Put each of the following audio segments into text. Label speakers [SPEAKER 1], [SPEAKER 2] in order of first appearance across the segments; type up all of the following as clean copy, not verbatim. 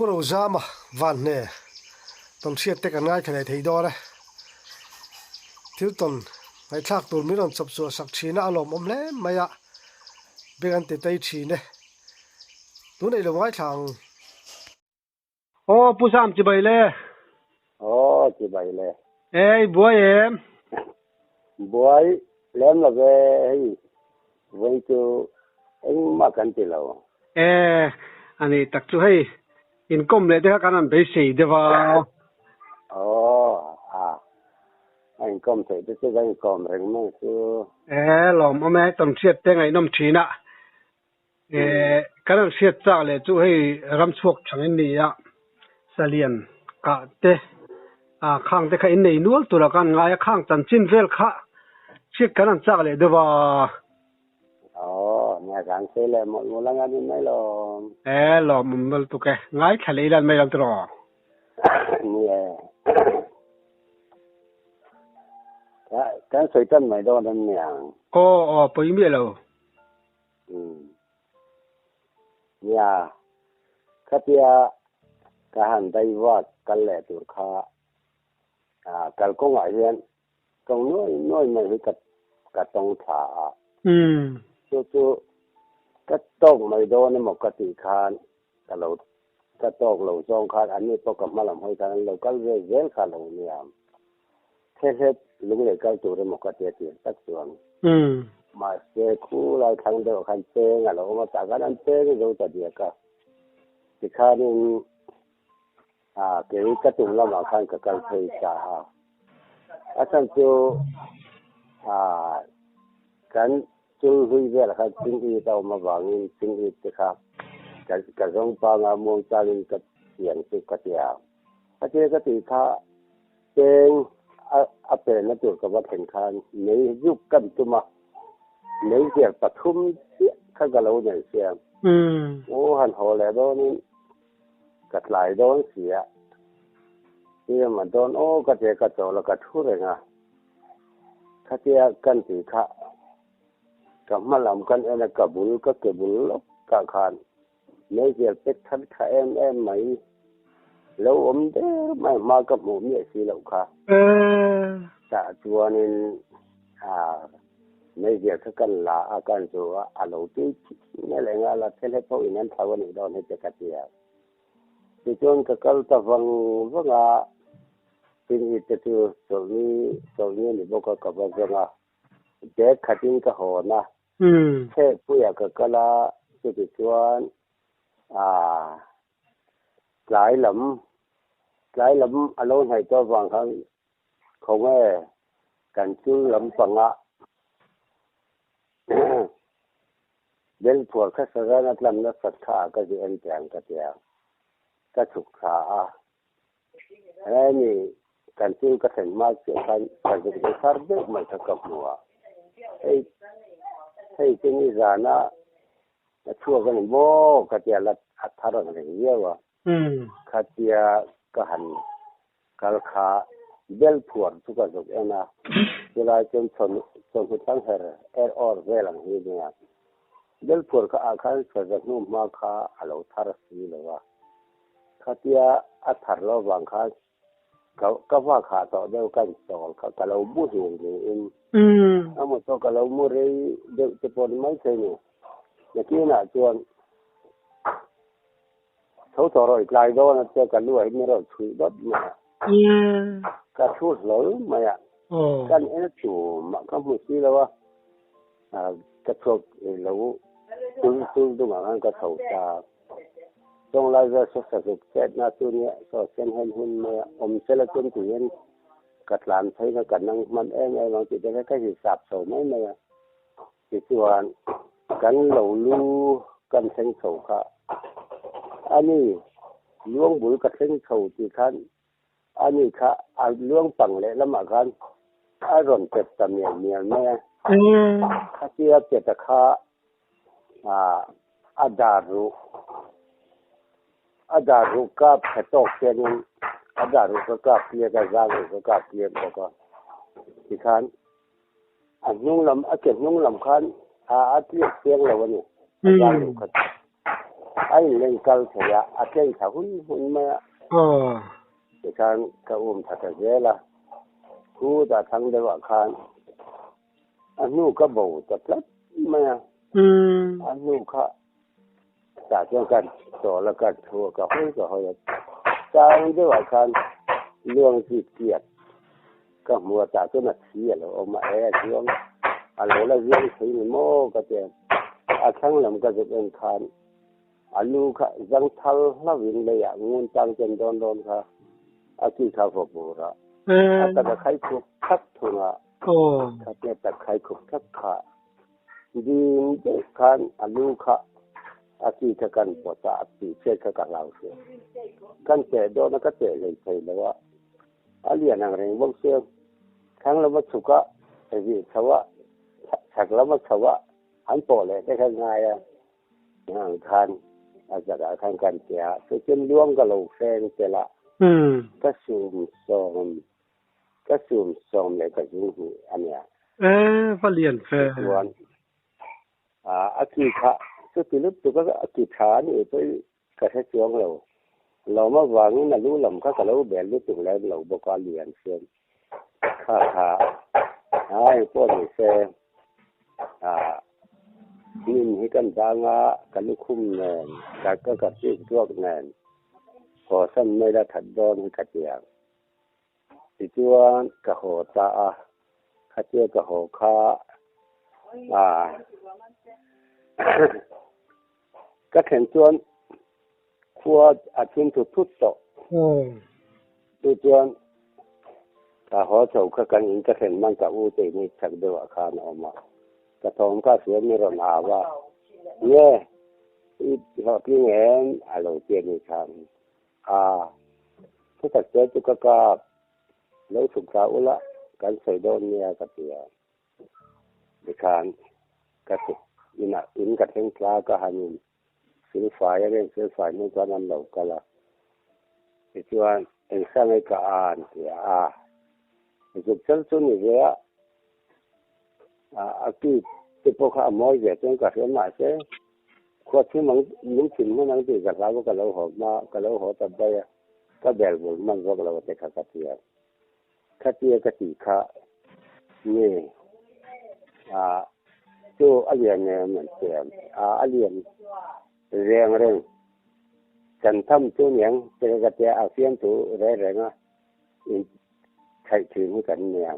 [SPEAKER 1] Pu Rozama Vanhne tawn hriat te kan ngaithla leh thei dawn e. Thil tawn ngaihthlak tur min rawn chawp chhuah sak thin a, a lawmawm hle mai a, beng an ti tei thin e. Tun ei lo ngaithla ang. Aw Pu Zam chibai le.
[SPEAKER 2] Aw chibai le.
[SPEAKER 1] Ei buai em?
[SPEAKER 2] Buai lem lo ve hei vawi chu engmah kan ti lo.
[SPEAKER 1] E ani tak chu hei inkawm leh te kha kan han beisei deuh a.
[SPEAKER 2] Aw a a inkawm theih te chu kan inkawm reng mai chu.
[SPEAKER 1] E lawmawm e tawnhriat te ngaihnawm thin a. Kan han hriat chak leh chu hei ram chhuak thang in ni a, salian kah te khang te kha in nei nual tur a kan ngai a, khang chanchin vel kha hriat kan han chak leh deuh a.
[SPEAKER 2] Aw, nia kan sawi leh mawlh mawlh anga ni mai lo.
[SPEAKER 1] E, lawmawm vel tuk e, ngaithla leh ila mai lam tiraw?
[SPEAKER 2] Ni e. Kan sawi tan mai dawn em niang?
[SPEAKER 1] Aw, aw, pawi miah lo.
[SPEAKER 2] Umm. Nia, khatia ka han daivak kal leh tur kha ah kalkawngah hian tawng nuai nuai mai hi ka ka tawng thla a.
[SPEAKER 1] Umm.
[SPEAKER 2] Chu chu ka tawk mai dawn emaw ka tih khan ka lo ka tawk lo zawng khan anni pawh ka hma lam hawi khan an lo kal ve zel kha lo nia. Thehlet lunglei kal tur emaw ka ti a tir tak chuan. Mahse khulai thlang deuh ah khan peng a lo awm a, tah khan an peng zo ta diak a. Tikhanin ah kei ka tum lamah khan ka kal phei ta a. A chhan chu ah kan chul hlui velah khan chingit a awm avangin chingit te kha ka zawng panga muangchangin ka pian chu ka ti a. Ka tia ka tih kha Peng a penna tur ka va thlen khan mei zuk kan tum a, mei zial pathum chiah kha ka lo nei sia. U han haw leh dawnin ka tlai dawn si a, tlem a dawn aw ka tia ka chawl a ka thu reng a, khatia kan tih kha ka hma lam kan en a ka bul ka ke bul lawk ah khan Meizial pek thar tha em em mai. Lo awm der mai hma ka hmuh miah si loh kha. Tah chuanin meizial kha kan la a, kan zu a, a lo tui nge leh nghal a, thil he pawh in an thau a nih dawn hi te ka ti a. Tichuan ka kal ta vang vang a, tin i te chu chawlhni chawlhni a ni bawk a, ka va zawng a, bag khatin ka hawn a, Chhehpuiah ka kal a, chuti chuan aah tlai lam tlai lam a lo hnaih tawh avang khan khawnge kan chul lampanga Belphuar kha Sazana tlam nasat kha ah ka zih en teh ang ka ti a, ka chhuk thla a. Hemi kan thil ka thlen hma chiah khan ka zuk ve thar deuh mai kha ka hmu a, hei hei chu nizana a chhuak a ni maw ka tia la a thar ang reng viau a, khatia ka han kal kha bel phuar chu ka zuk en a, chulai chuan chawhnu thlang her er awr vel ang hi nia, bel phuar kha ah khan saza hnu hma kha a lo thar si lo a. Khatia a thar lo vang khan ka ka vak hah tawh deuh ka inchawl kha ka lo muhil niin a mu tawh ka lo mu rei deuh te pawh ni maithei ni. Nakinah chuan tho tawh rawh i tlai dawn a tia ka lu ah hian min rawn chhuih dawt mai a. Ka thu hlawl mai a, kan en tumah ka hmu si lo a, ka chhuak lo tul tul dungah khan ka chho ta. Chawnglai vel saw sazuk chetna chu nia saw sen hen hun mai a, awm sela chuan ti hian ka tlan phei na ka nang hman em em ang tih te kha ka hisap chho mai mai a. Tichuan kan lo lu kan thleng chho kha a ni, luang bul ka thleng chho tih khan a ni kha a luang pang leh lamah khan a rawn pet ta mial mial mai a. Khatia peta kha A dar ruh a dar ruh kap tha tawk hianin a dar ruh ka kap tliak a, zang ruh ka kap tliak bawk a. Tikhan a hnung lam a ke hnung lam khan a a tliak chiang lo a ni, a zang ruh kha chu. A inleng kal thei a, a tleng thla hun hun mai a. Tikhan ka um thla ta zel a, khu dah thlang deuhah khan a hnu ka bo ta tlat mai a. A hnu kha tah chuan ka chawl a, ka thu a, ka hawi ka hawi a. Chang deuhah khan luang chi chiat ka hmu a, tah chuan a thi a lo awm a, e a zuang a lo la zuang thei ni maw ka ti a. A thlang lam ka zuk en khan a lu kha zang thal hlauhin leiah ngun tang chen dawn dawn kha a ki kha vaw bur a, a tak a khai khup thak thung a, khatia tak khai khup thak kha Ding deuh khan a lu kha a ki kha kan pawt a, a tih chhiat kha ka hlau sia. Kan teh dawn a, ka teh hlei thei lo a, a lian ang reng bawk sia. Thlang lama chhuk a, vih chho a, chhak lama chho a, an pawh leh te kha ngai a. Ang khan a zakah khan kan ti a, chutin luang ka lo hreng tel a, ka sum sawm Ka sum sawm leh ka zung hnih a nia.
[SPEAKER 1] E, va lian fe.
[SPEAKER 2] Chuan a ki kha chuti lutuk a a ki tha a nih pawhin ka hre chuang lo. Lawm avangin a lu lam kha ka lo bel lutuk lem lo bawk a lian chuan kha kha a engpawh ni se a hnim hi kan dang a, ka lukhum nen ka ka chik duak nen haw san mai la that dawn hi ka ti ang. Tichuan ka haw ta a, khatia ka haw kha ah ka thlen chuan khua a thim thut thut tawh. Chu chuan ka haw chho kha kan in ka thlen hman ka u te in hi chak deuh ah khan a awm a, ka thawm kha a hria mi rawn au a, nge i hlawhtling em a lo ti a nih khan. A, thutak te chu ka kap, lo chhuk thla ula kan sawi dawn nia ka ti a. Tikhan ka chhuk inah in ka thleng thla ka han in silfai a, reng silfai hnu chuan an lo kal a. Tichuan engsange ka a an ti a, a zuk chal chu ni ve a, a ki te pawh kha a mawi ve chuan ka hria mahse, Khua thim ang, min thim hman ang tih ka hlau a, ka lo haw hma, ka lo haw ta daih a, ka bel bul hman zawk lo a te kha ka ti a. Khatia ka tih kha nge ah chu a lian em an ti a, ah a lian reng reng, chan tham chu niang te kha ka ti a, a fiamthu reng reng a in thaih thin hi kan nia.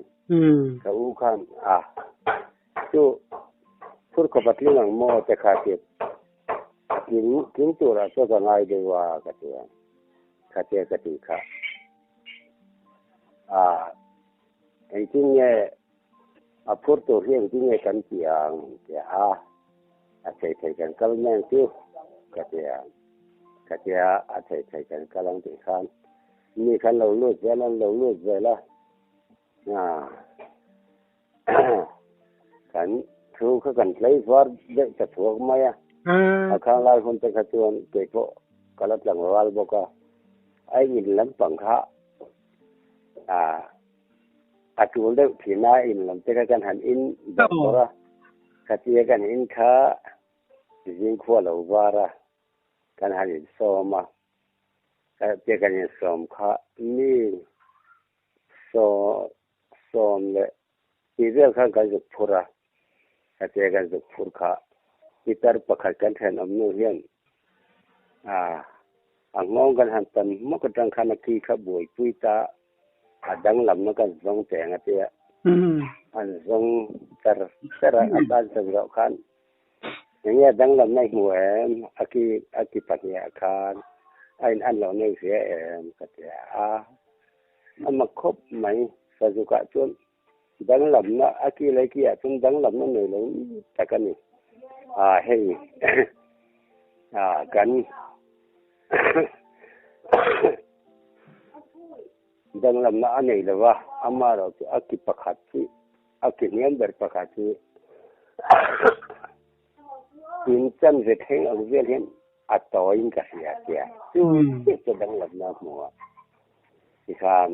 [SPEAKER 2] Ka u khan ah Chu phur khawp a tling ang maw te kha tih a tling tling turah chuan ka ngai deuh a ka ti a, kha tia ka tih kha. Ah engtin nge a phur tur hi engtin nge kan tih ang ti a, a thei thei kan kal mai ang chu ka ti a, kha tia a thei thei kan kal ang tih khan mi khan lo lut zel an lo lut zel a. Kan thu kha kan tlei var deuh ta thuak mai a. A khang lai hun te kha chuan kei pawh ka la tlangval bawk a. A in lampang kha a tul deuh thin a, in lam te kha kan han in bawrh bawrh a. Khatia kan in kha zingkhua lo var a, kan han insawm a. Khatia kan insawm kha mi Sawm leh tih vel khan kan zuk phur a, khatia kan zuk phur kha pitar pakhat kan thenawm nu hian a nghawng kan han tan hmawk atang khan a ki kha buaipui ta a danglamna kan zawng teng a tia an zawng tar tar a, a tan chan zawh khan enge a danglamna i hmu em a ki a ki pahnih ah khan a in an loh nei hria em ka ti a. A mak khawp mai. Sazukah chuan danglamna a ki leh ki ah chuan danglamna nei lo tak a ni. Ah hei ah kan danglamna a nei lo va, amaherawh chu a ki pakhat hi a ki hniam ber pakhat hi tin chanve thleng ang vel hian A tawiin ka hria tia chu chiah chu danglamna a hmu a, tikhan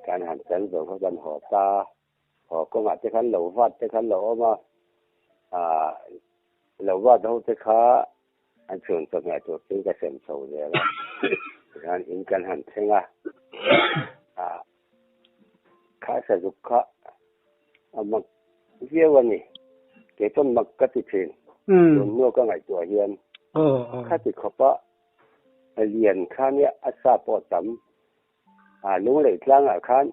[SPEAKER 2] kan han tel zo kha kan haw ta, haw kawngah te khan lo vat te khan lo awm a, ah lo vat ho te kha An chhun chawhmeh tur chu ka sem chho zel a, tichuan in kan han thleng a, ah kha sazuk kha a mak viau a ni, kei pawn mak ka ti thin, tun hnu ka ngaihtuah hian khati khawpa lian kha nia a sa pawh tam, ah lunglei tlangah khan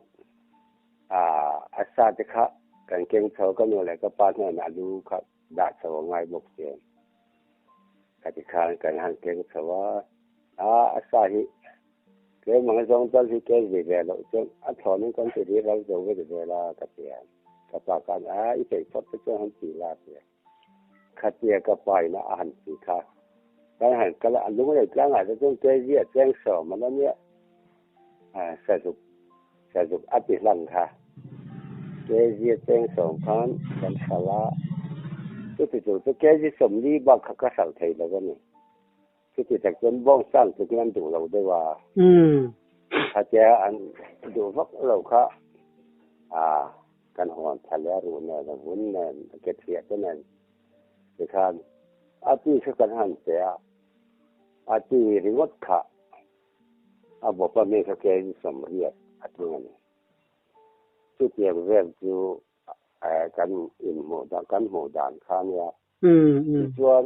[SPEAKER 2] ah a sa te kha kan keng chho ka nu leh ka pa hnenah lu kha dah chho a ngai bawk si em. Ka ti khan kan han keng chho a, a a sa hi tlem ang zawng tal hi keng ve ve loh chuan a thlawnin kan ti ri ral zo vek zel a ka ti a. Ka pa khan a i peih phawt te chuan han ti la a ti a. Khatia ka pa in a han ti kha kan han kal a, a lunglei tlangah te chuan kg a cheng sawm a la nia, sazuk Sazuk a ti hlang kha. Kg cheng sawm khan kan hralh a, chuti tur chu kg 40 bak kha ka hralh thei lo a ni. Chuti tak chuan bawng sang tlukin an duh lo deuh a. Khatia an duh vak lo kha a kan hawn tha leh a ruh nen a vun nen a ke thiah te nen tikhan a ti kha kan han pe a, a ti ringawt kha. A bawpa mi kha kg 80 a tling a ni. Chutiang vel chu kan inhmuh dan kan hmuh dan kha a nia. Tichuan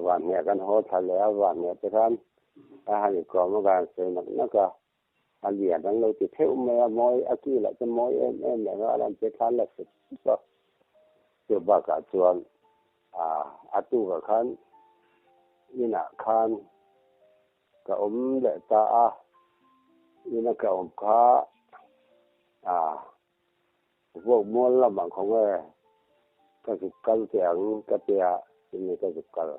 [SPEAKER 2] vanhniah kan haw thla leh a, vanhniah te khan a han inkawm a, ka han sawi nak nak a, a lian an lo ti theuh mai a, mawi a ki lah chu mawi em em leh nghal a, an che thlan la sup sup a. Chu bakah chuan a tukah khan inah khan ka awm leh ta a, ina ka awm kha vuak mual lamah khaw nge ka zuk kal teh ang ka tia chumi ka zuk kal.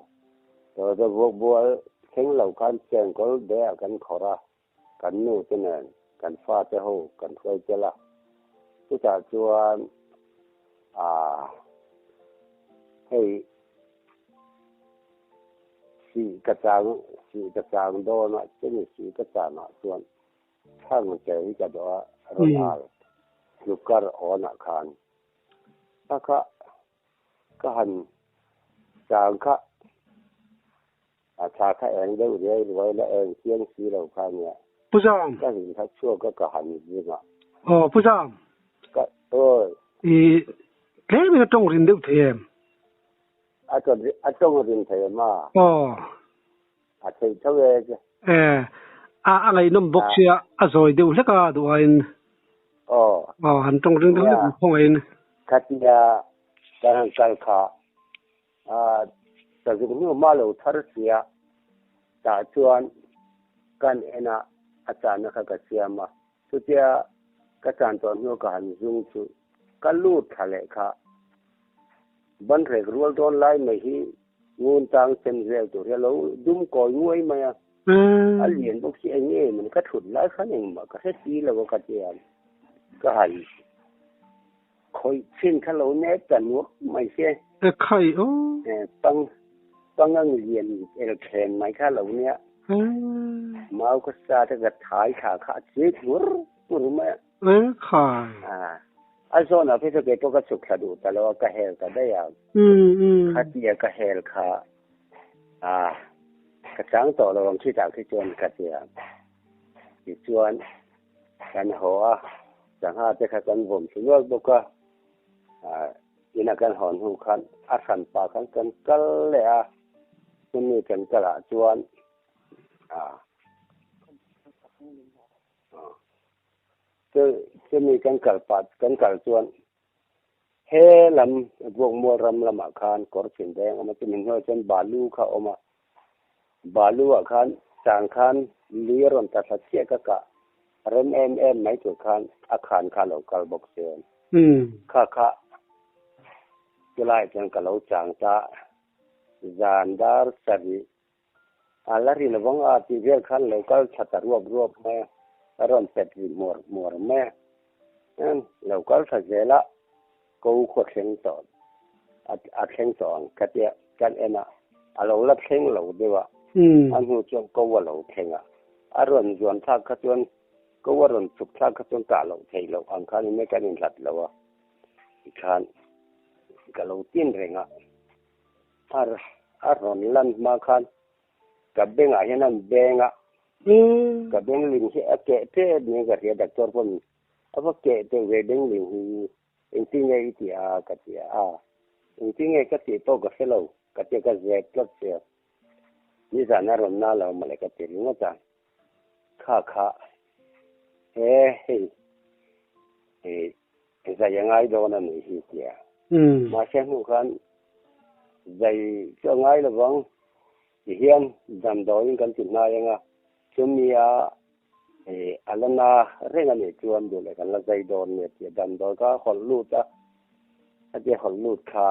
[SPEAKER 2] Tawhte vuak mual thleng lo khan chengkawl be-ah kan khawrh a, kan nu te nen kan fate ho kan hruai tel a, chutah chuan aah hei sih ka chang sih ka chang dawn a chumi sih ka chan ah chuan chhang che hi ka dawh a rawn al hlukar awn ah khan kha kha ka han chang kha. A thla kha eng deuh riai ruai la eng chiang si lo kha nia.
[SPEAKER 1] Pu Zam.
[SPEAKER 2] Ka hlim kha chhuak a ka han zing a.
[SPEAKER 1] Aw Pu Zam.
[SPEAKER 2] Ka awi.
[SPEAKER 1] I tlem in a tawng rin deuh thei em?
[SPEAKER 2] A tawng a tawng rin thei em a?
[SPEAKER 1] Aw.
[SPEAKER 2] A theih tho e.
[SPEAKER 1] E a a ngaihnawm bawk sia a zawi deuh hlek a duh aiin.
[SPEAKER 2] Aw.
[SPEAKER 1] Aw han tawng ring deuh hlek khawngaihin.
[SPEAKER 2] Khatia kan han kal kha Ka zuk hnu hma lo thar sia, tah chuan kan en a, a channa kha ka siam a, chutia ka chan tawh hnu ka han zung chu ka lut thla leh kha. Ban rek rual dawn lai mai hi ngun tang chem vel tur hi a lo dum kawi nguai mai a, a lian bawk si eng nge maw ni ka thut lai khan engmah ka hre si lo a ka tia ka han Khawih chin kha lo nek ta nuak mai se.
[SPEAKER 1] E khai aw.
[SPEAKER 2] E pang pangang lian el khen mai kha lo nia. Mau ka sa te ka thai kha kha a chik ngur ngur mai a.
[SPEAKER 1] E khai.
[SPEAKER 2] A a zawn ah phei chu kei pawh ka chhuk thla duh ta lo a ka hel ta daih a. Khatia ka hel kha a ka chang tawh lo ang khitah khi chuan ka tia. Tichuan Kan haw a, sangha te kha kan vawm thlu nual bawk a, ina kan hawn hnu khan a hran pah khan kan kal leh a, chumi kan kal ah chuan chumi kan kal pah kan kal chuan he lam Buakmual ram lamah khan kawr thin deng a awm a, chumi hnuaiah chuan balu kha a awm a, Balu ah khan chang khan lui a rawn ta thla chiah ka kah rem em em mai tur khan a khan kha a lo kal bawk se. Kha kha chulai chuan ka lo chang ta zan dar sarih a la ri lovang a tih vel khan lo kal thla ta ruap ruap mai a, a rawn pet ri hmuar hmuar mai a, lo kal thla zel a ko khaw thleng tawh a thleng tawh ang ka tia kan en a, a lo la thleng lo deuh a, a hnu chuan ko a lo thleng a, a rawn zuan thlak kha chuan ko a rawn chhuk thlak kha chuan kah loh theih loh ang khan in kan inhlat lo a, tikhan ka lo tin reng a, a. a rawn lan hma khan ka bengah hian an beng a, ka beng ling hi a keh tep niin ka hria, doctor pawhin a va keh teuh ve beng ling hi engtin nge i tih a ka ti a, engtin nge ka tih pawh ka hre lo ka tia ka zep tlat sia, nizan a rawn na lo mawle ka ti ringawt a, kha kha he hei Zai a ngai dawn a nih hi tia. Mahse hnu khan zai chu a ngai lovang ti hian damdawiin kan ti hnai anga chumi a a la na reng a nih chuan duh leh kan la zai dawn nia tia damdawi kha a hawlh lut a, khatia hawlh lut kha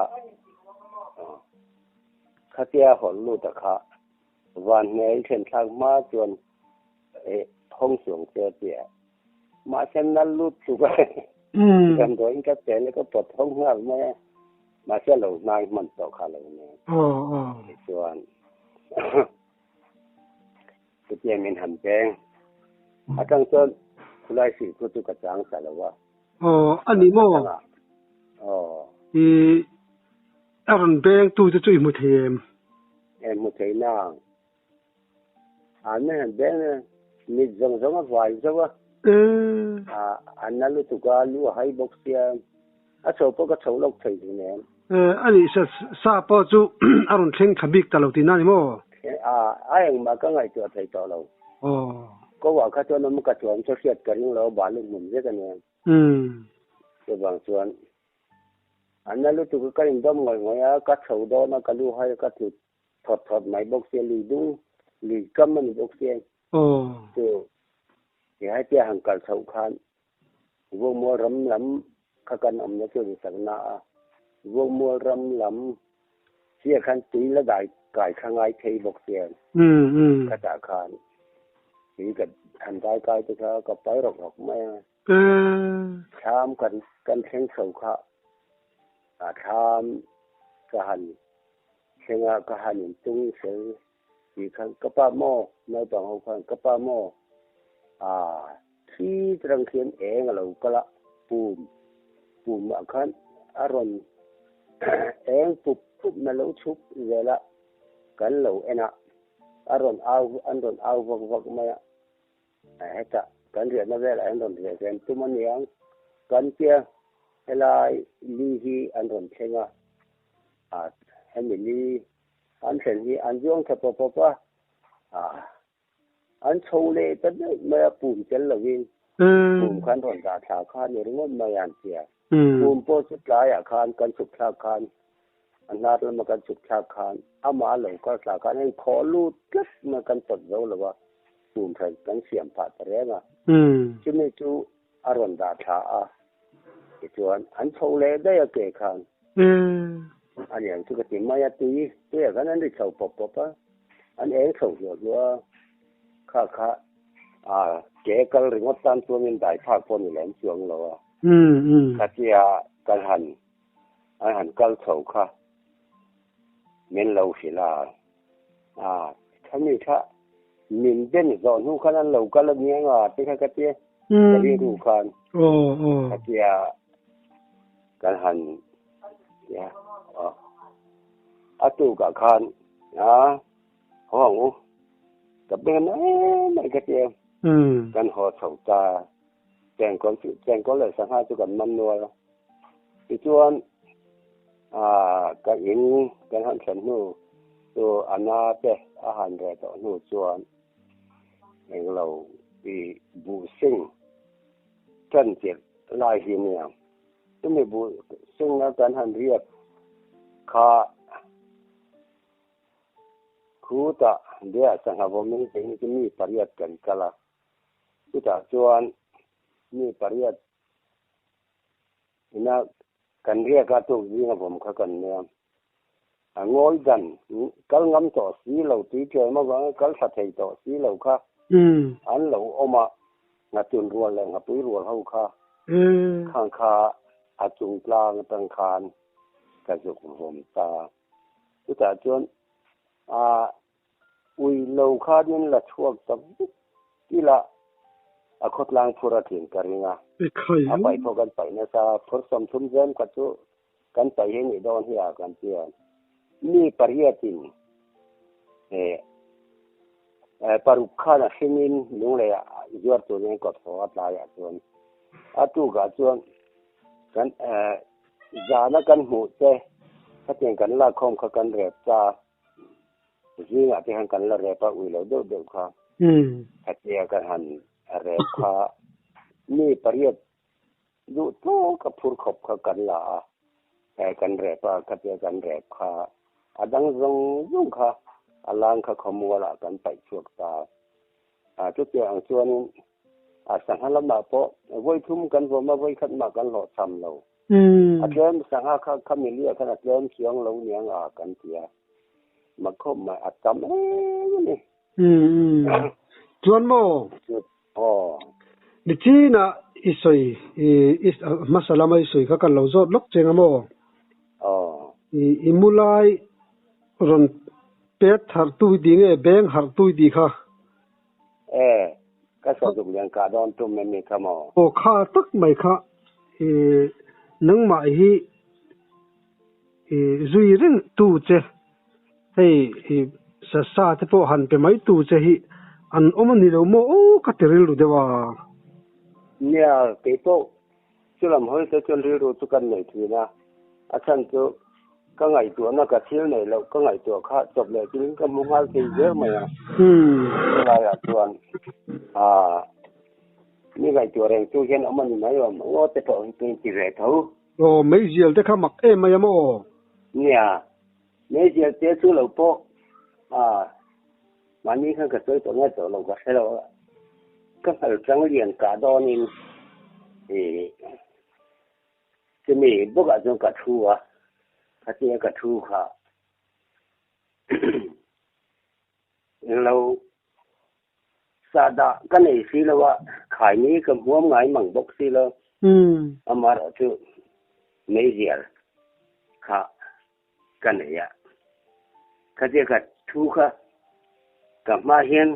[SPEAKER 2] khatia hawlh lut a kha van hmel thlen thlak hma chuan hawng chuang che a tia. Mahse nal lut tluk a damdawiin ka chen a ka pawt hawng nghal mai a, mahse lo hnai hman tawh kha lo nia. Tichuan chutia min han peng atang chuan khulai hrilh khu chu ka chang ta lo a.
[SPEAKER 1] Aw a ni maw?
[SPEAKER 2] Aw.
[SPEAKER 1] I a rawn beng tu te chu i hmu thei em?
[SPEAKER 2] E hmu thei nang. An han beng a, mit zawng zawng a vai zo a. A na lutuk a, lu a hai bawk sia, a chho pawh ka chho lawk thei duh nen.
[SPEAKER 1] A nih sa sa pawh chu a rawn thleng thla bik ta lo tihna a ni maw?
[SPEAKER 2] A, a engmah ka ngaihtuah thei tawh lo. Ko ah kha chuan awm ka chuan chu hriat ka ring lo, balu hmun vek a nia. Chuvang chuan a na lutuk a, ka indawm ngawih ngawih a, ka chho dawn a, ka lu hai a, ka tlu thawt thawt mai bawk sia, lui dung, lui kam a ni bawk sia. Chu ti hai tia han kal chhoh khan Vuakmual ram lam kha kan awmna chu ni sak na a, Vuakmual ram lam sia khan tui la dai kai kha ngai thei bawk sia. Khatah khan tui ka han dai kai te kha ka pai rawk rawk mai a. Thlam kan kan thleng chho kha a thlam ka han Thlenga ka han in tung fel tih khan ka pa maw naupang ho khan ka pa maw ah thi tarang khian eng a lo kal a pum pum ah khan a rawn eng pup pup na lo chhuk zel a kan lo en a a rawn au an rawn au vak vak mai a hetah kan riahna velah an rawn riah ven tum aniang kan tia helai li hi an rawn thleng a. A hemi ni an thlen hi an zuang tha pawp pawp a, an chho leh ta daih mai a, pum tel lovin pum khan rawn dah thla kha a ni ringawt mai a an ti a. Pum pawh chu tlaiah khan kan chhuk thlak khan a hnar lama kan chhuk thlak khan amah a lo kal thla khan a inkhawh lut tlat mai kan pawt zo lo a, pum hran kan siam phah ta reng a. Chumi chu a rawn dah thla a, tichuan an chho leh daih a ke khan. A niang chu ka ti mai a, tui tuiah khan an ri chho pawp pawp a, an eng chho hluah hluah a, kha kha a ke kal ringawt tan chuanin dai phak pawh ni lem chuang lo a, khatia kan han an han kal chho kha min lo hrilh a, a khami kha min ben zawh hnu khan an lo kal a niang a te kha ka tia ka rilru khan khatia Kan han tia aw a tukah khan a haw ang u ka beng mai mai ka tia kan haw chho ta chengkawl chu chengkawl leh sangha chu kan man nual a tichuan ah ka in kan han thlen hnu chu a na te a han reh tawh hnu chuan englo i buh sing tan tirh lai hi nia. Chumi buh sengna kan han riak kha khutah Dea sangha vawmin keini chu mi pariat kan kal a, chutah chuan mi pariat ina kan riak a tuk zinga vawm kha kan nia. A ngawi dan kal ngam tawh si lo tui tlem avanga kal thla thei tawh si lo kha an lo awm a, Nghatun rual leh Nghapui rual ho kha khang kha a chung tlang atang khan ka zuk vawm ta. Chutah chuan a ui lo khanin la chhuak ta vek ila a khawtlang phur a thin ka ring a, a paih pawh kan paih nasa, phur 30 zem kha chu Kan paih hi nih dawn hi a kan ti a. Mi pariatin Eh, paruk khan a hrimin lunglei ah zuar turin an kawt haw a tlaiah chuan a tukah chuan kan eh zana kan hmuh te khatiang kan lakkhawm kha kan rep ta zingah te khan kan la rep a ui lo deuh deuh kha khatia kan han rep kha mi pariat duh tawk a phur khawp kha kan la a, eh kan rep a, khatia kan rep kha a dang zawng zawng kha a lang kha khawmual ah kan paih chhuak ta a, chutiang ang chuanin a sangha lamah pawh vawi thum kan vawm a, vawi khat mah kan hlawh cham lo. A tlem sangha kha khami liah khan a tlem chuang lo niang a kan ti a, mak khawp mai a tam em a ni.
[SPEAKER 1] Chuan maw?
[SPEAKER 2] Aw.
[SPEAKER 1] Nichinah i sawi i hmasa lama i sawi kha kan lo zawt lawk cheng a maw?
[SPEAKER 2] Aw.
[SPEAKER 1] I mu lai rawn pet harh tu i ti nge beng harh tu i ti kha?
[SPEAKER 2] E, ka saw duk lian kah dawn tum em mi kha maw?
[SPEAKER 1] Aw kha tak mai kha i nangmah hi i zui reng tu che Hei i sasa te pawh han pe mai tu che hi an awm a ni lo maw aw ka ti rilru deuh a.
[SPEAKER 2] Nia, kei pawh chulam hawi te chuan rilru chu kan nei thin a, a chhan chu ka ngaihtuahna ka thil neih loh ka ngaihtuah kha chawp leh chilin ka hmu nghal thei zel mai a. Chulaiah chuan aah mi ngaihtuah reng chu hian awm a ni mai awm ngaw te pawh hi ka inti ve tho.
[SPEAKER 1] Aw, meizial te kha mak em mai a maw?
[SPEAKER 2] Nia, Meizial te chu lo pawh a mahni khan ka sawi tawh nge tawh lo ka hre lo a, ka nghal chang lian kah dawnin ih chumi bawkah chuan ka thu a, khatia ka thu kha englo sahdah ka nei si lo a, khaini ka hmuam ngai mang bawk si lo, amaherawhchu meizial kha ka nei a, khatia ka thu kha ka hma hian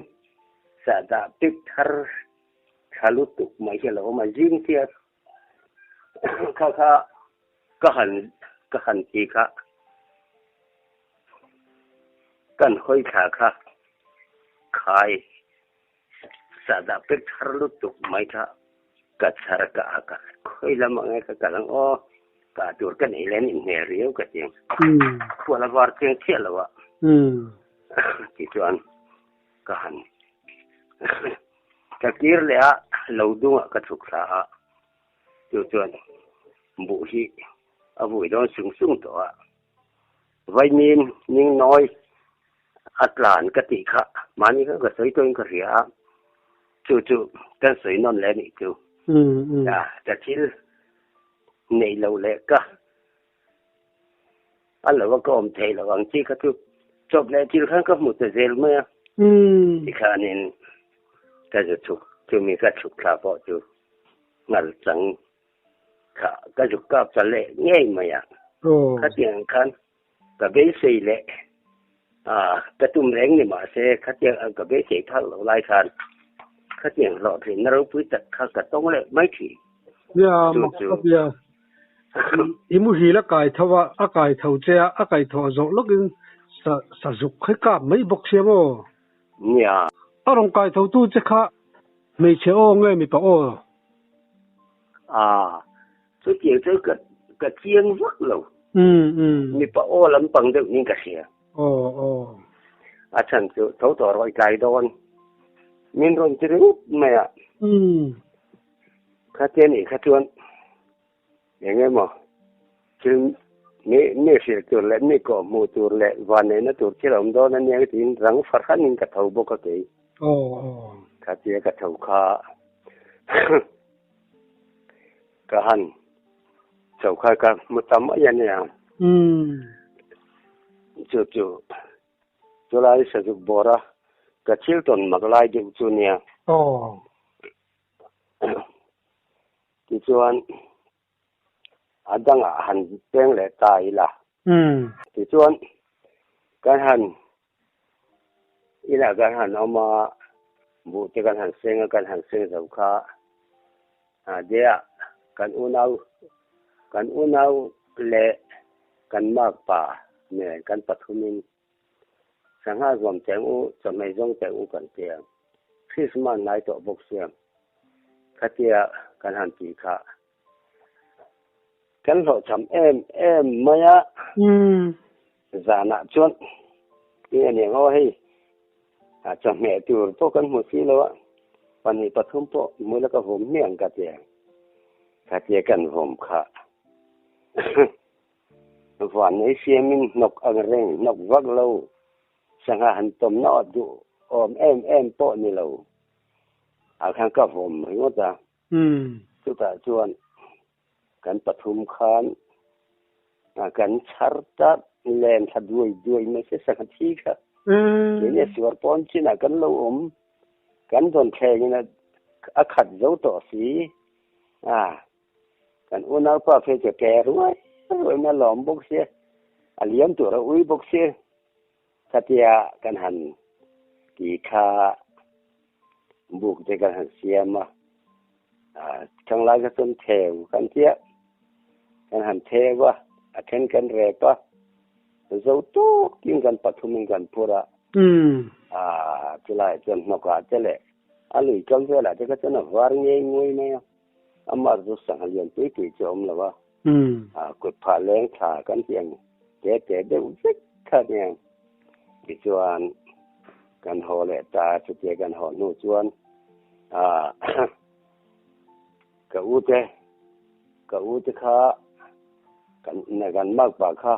[SPEAKER 2] sahdah pek thar tha lutuk mai hi a lo awm a, zing chiah kha kha ka han ka han ti kha kan hawi thla kha khai sahdah pek thar lutuk mai kha ka chhar ka ak a, khawi lam ang e ka kal ang aw, kah tur ka nei len inhmel riau ka ti ang, khual a var chiang chiah lo a tichuan ka han ka kir leh a, lo dungah ka chhuk thla a, chu chuan buh hi a vui dawn sung sung tawh a. Vaimim ning nawi a tlan ka tih kha mahni kha ka sawi tawhin ka hria a, chu chu kan sawi nawn leh anih chu. Ka thil neih loh leh ka a lo a ka awm theih loh ang chi kha chu chawp leh thil khan ka hmu ta zel mai a. Tikhanin ka zu chhuk chumi ka chhuk thla pawh chu nghal chang Kha ka zuk kap ta leh ngei mai a. Khatiang khan ka beisei leh a, ka tum reng ni mahse khatiang ang ka beisei phak loh lai khan khatiang hlawhtlinna ropui tak kha ka tawng leh mai thin.
[SPEAKER 1] Nia, mak khawp nia. I muhil a kai tho a, a kai tho che a, a kai thawh zawh lawkin sa sa zuk hi kap mai bawk sia maw?
[SPEAKER 2] Nia.
[SPEAKER 1] A rawn kai tho tu che kha hmeichhe aw nge mipa aw?
[SPEAKER 2] A, chutiang chu ka ka chiang vak lo. Mipa aw lampang deuh niin ka hria.
[SPEAKER 1] Aw, aw.
[SPEAKER 2] A chhan chu tho tawh rawh i tlai dawn. Min rawn ti ringawt mai a. Khatia nih kha chuan eng emaw thil mi mi hrilh tur leh mi kawh hmuh tur leh vanneihna tur thil a awm dawn a nia tiin rang fahranin ka tho bawk a kei.
[SPEAKER 1] Aw, aw.
[SPEAKER 2] Khatia ka tho kha Ka han chho kha ka hmu ta mai a nia. Chu chu chulai sazuk bawra ka thil tawn mak lai deuh chu nia. Tichuan a dangah han peng leh ta ila. Tichuan kan han Inah kan han awm a, buh te kan han seng a, kan han seng zo kha a deah kan unau kan unau leh kan makpa nen kan pathumin Sangha zuam teng u, chawhmeh zawng teng u kan tia. Krismas hnai tawh bawk sia, khatia kan han tih kha kan hlawhchham em em mai a. Zanah chuan eng a niang aw hei, chawhmeh tur pawh kan hmu si lo a, pahnih pathum pawh hmui la ka vawm hmiang ka tia, khatia kan vawm kha. Van nei siamin hnawk ang reng hnawk vak lo, sangha han tawm na duh awm em em pawh ni lo ah khan ka vawm ringawt a. Chutah chuan kan pathum khan kan chhar ta len thla duai duai mai se sangha thi kha. Keini a suar pawn chinah kan lo awm, kan dawn thlengin a khat zo tawh si a. Kan unaupa phei chu ke ruai ruai in a lawm bawk sia, a liam tur a ui bawk sia. Khatia kan han ti kha buk te kan han siam a, thanglai kha chuan theu kan tia, kan han theu a, a then kan rep a, zo tawk tin kan pathum in kan phur a, chulaiah chuan hnawkah te leh a lui kam velah te kha chuan a var ngei nguai mai a. Amah chu sangha lian pui pui chu a awm lo a, kut phah leng thla kan tih ang te te deuh vek kha nia. Tichuan kan haw leh ta, chutia kan haw hnu chuan ka u te, ka u te kha kan kan makpa kha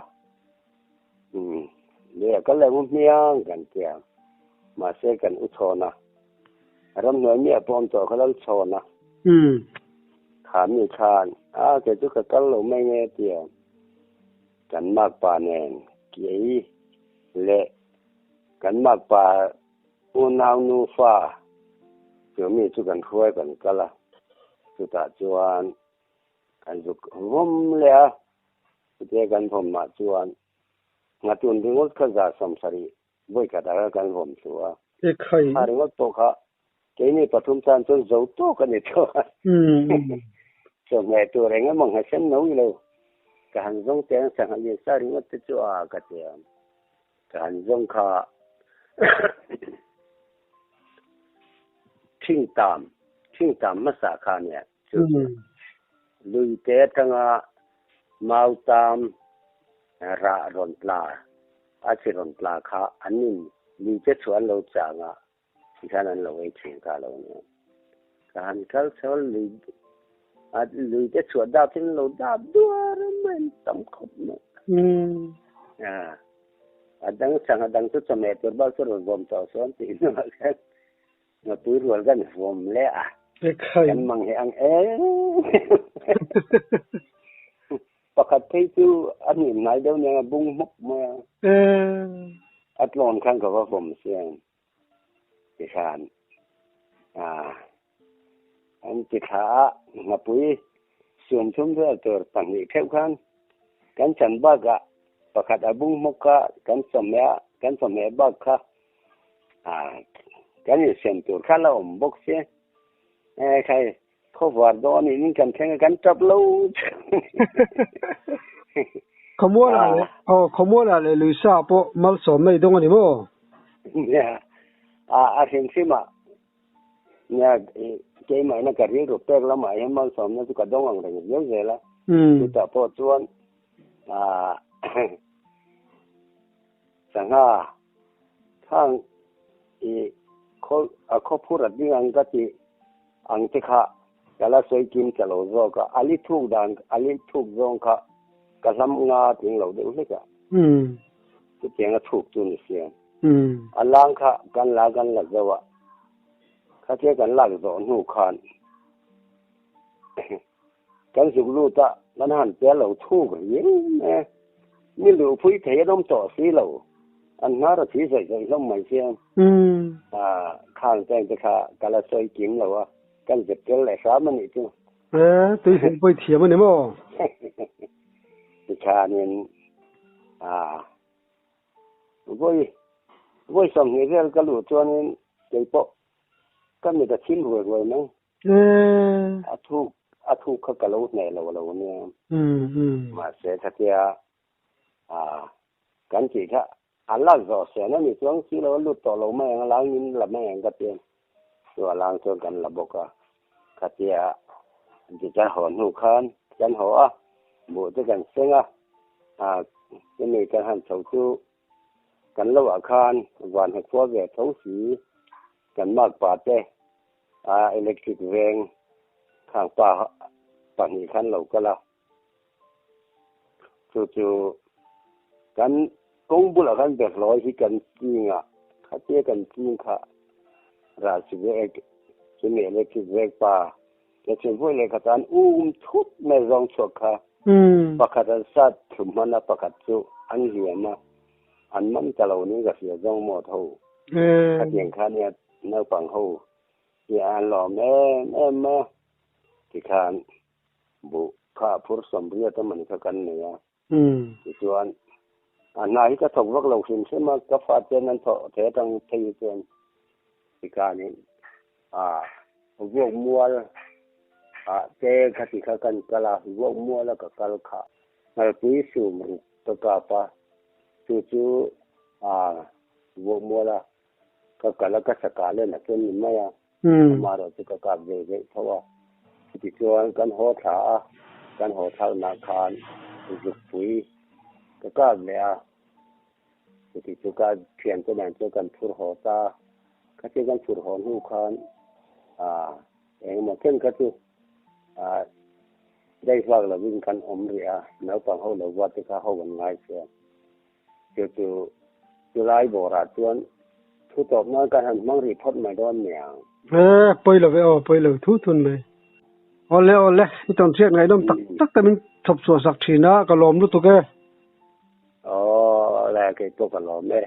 [SPEAKER 2] leh ka leh ngu hmiang kan tia, mahse kan u chhawn a. Ramhnuai mi a pawm tawh kha lal chhawn a. Kha mi khan a kei chu ka kal lo mai nge tia kan makpa nen kei leh kan makpa unau nufa chu mi chu kan hruai kan kal a, chutah chuan kan zuk vawm leh a, chutia kan vawmah chuan nghatun ringawt kha 170 Vawi khat ah kan vawm thlu a. Kha ringawt pawh kha keini pathum tan chuan zo tawk a ni tawh a. Chawhmeh tur eng emaw nghasen no ilo ka han zawng teh ang sangha lian sa ringawt te chu a ka ti a. Ka han zawng kha thingtam thingtam hmasa kha a nia chu chu lui te atanga mautam rah rawn tla A chi rawn tla kha an in lui te chu an lo chang a, tikhan an lo ei thin kha a lo nia. Ka han kal chho a, lui a lui te chhuah dap hian an lo dap duar a mai, an tam khawp mai. A, a dang sangha dang chu chawhmeh tur bak chu rawn vawm tawh sawn tih hnuah khan ngapui rual kan vawm leh a, kan mang hi ang em. Pakhat phei chu a hnim hnai deuh nen a bung hmawk mai a. A tlawn khan ka va vawm sia tikhan an ti thla a, nghapui sum thum vel tur pahnih theuh khan kan chan bakah pakhat a bung hmawk kha kan chawhmeh a, kan chawhmeh bak kha kan insem tur kha la awm bawk sia. Ekhai. Khawvar dawn in kan thleng a kan tap lo
[SPEAKER 1] Khawmuala leh aw Khawmuala leh Luisa pawh malsawm mai dawng a ni maw?
[SPEAKER 2] Nia a a hrim hrim a nia keimah ina ka rilru pek lamah hian malsawmna chu ka dawng ang reng viau zel a chutah pawh chuan a sangha Khang i khaw a khaw phur a ding ang ka tih ang te kha ka la sawi kim ta lo zawk a, a li thuk dan a li thuk zawng kha ka hlam nga tling lo deuh hlek a, chutiang a thuk chu ni sia. A lang kha kan la kan la zo a, khatia kan lak zawh hnu khan kan zuk lut a, kan han tel lo thuk riau mai a, mi luhpui thei an awm tawh si lo, an hnar a thi zawih zawih hlawm mai sia, khang cheng te kha ka la sawi kim lo a, kan zep tel leh hram a nih chu.
[SPEAKER 1] E, tui hlei pawi thiam a ni maw?
[SPEAKER 2] Tikhanin, vawi, vawi 20 vel ka luh chuanin keipawh ka mit a thim ruai ruai mai. A thuk a thuk kha ka lo hneh lo lo nia. Mahse khatia kan tih kha An lak zawh sen a ni chuang si lo a lut tawh lo mai ang a lang in la mai ang ka ti a, chu a lang chuan kan la bawk a, khatia guitar haw hnu khan kan haw a, buh te kan seng a, ah chumi kan han chho chu kan lo ah khan van he khua ve tho si kan mark pa te ah electric veng khang pa pahnih khan lo kal a. Chu chu kan kawng bulah khan behlawi hi kan ching a, khatia kan ching kha ral si ve ek chumi electric vek pa te chu vawi leh khat an um thut mai zawng chhuak kha pakhat an sat thlum hman a pakhat chu an hliam a an man ta lo ning ka hria zawng maw tho khatiang kha nia naupang ho hi an lawm em em mai a tikhan Buh kha a phur 80 a mani kha kan nei a. Tichuan, a hna hi ka thawk vak lo hrim hrim a, ka fa ten an thawh thei atang phei hi chuan tikhanin a vuak mual ah te kha ti kha kan kal a, vuak mual a ka kal kha ngalpui sum ruk ka kap a, chu chu a vuak mual a ka kal a, ka saka len a chuan ni mai a. Amaherawh chu ka kap ve veih tho a. Chutichuan kan haw thla a, kan haw thlakna khan zukpui ka kap leh a. Chuti chu ka thiante nen chuan kan phur haw ta a. Khatia kan phur haw hnu khan ah engemaw chen kha chu ah daih vak lovin kan awm rih a, naupang ho lo buat te kha ho an ngai chuan. Chu chu chulai bawrah chuan thu tawp nan kan han hmang rih phawt mai dawn niang.
[SPEAKER 1] E, pawi lo ve aw, pawi lo thu thun mai. Awle awle, i tawn hriat ngaihnawm tak tak te min chhawp chhuah sak thin a, ka lawm lutuk e.
[SPEAKER 2] Awle, kei pawh ka lawm e.